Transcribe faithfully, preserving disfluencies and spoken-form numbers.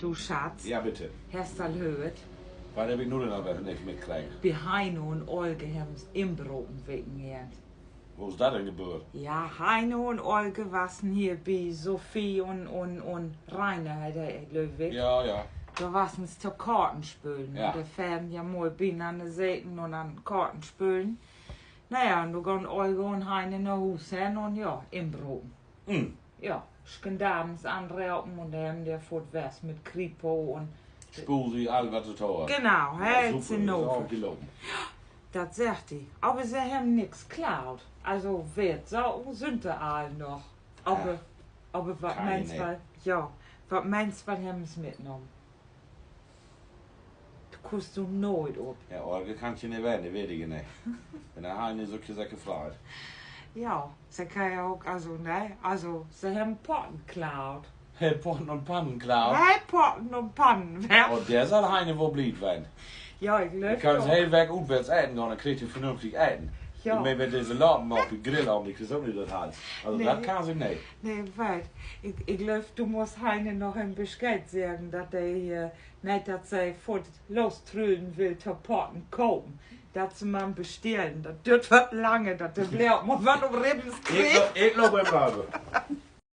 Du Schatz, ja, bitte, hest al höört? Wat heff ik nu denn al wedder nich mitkregen? Bi Heine un Olga hebben se Inbrook wegen geern. Wo is dat denn geböört? Ja, Heine un Olga wassen hier bi Sophie un, un, un Reine, heet de, glööv ik. Ja, ja. Dor wassen se to Korten spölen. Ja. De hebben ja mal binanner seten un an Korten spölen. Na ja, un do gahn Olga un Heine na Huus hen un ja, inbroken. Ja, Schandarms anropen un de hebben de foort west mit Kripo un Spusi, all wat se to harrn. Genau, ja, heel super, is ok gelopen. Dat seggt de. Aver se hebben nix klaut. Also, Weertsaken sünd dor all noch. Aver, aver wat meenst, wat, ja, wat meenst, wat hebben se mitnahmen? Dor kummst du nooit op. Ja, Olga kann ik nich weten, de weet ik nich. Wenn de Heine sükje Säcke freit. Ja, se kann ja ok, also, ne? Also, se hebben Potten klaut. He, Potten un Pannen klaut. He, Potten un Pannen. Oh, dor sall Heine woll blied ween. Ja, ik glööv, de kann de hele Week utwärts eten gahn, denn kriggt he vernünftig Eten. Ik meen, wenn disse Laten op de Grill hauen, de kriggst ok nich dat Hals. Also, dat kann se nich. Nee, weet ik, ik glööv, du musst Heine noch en Bescheed seggen, dat de, äh, nich, dat se foort lostrüllen will to Potten kopen. Dat se man bestellen. Dat düürt wat langer, dat de Bleer ok mal wat op Rippen kriggt. Ik loop even över.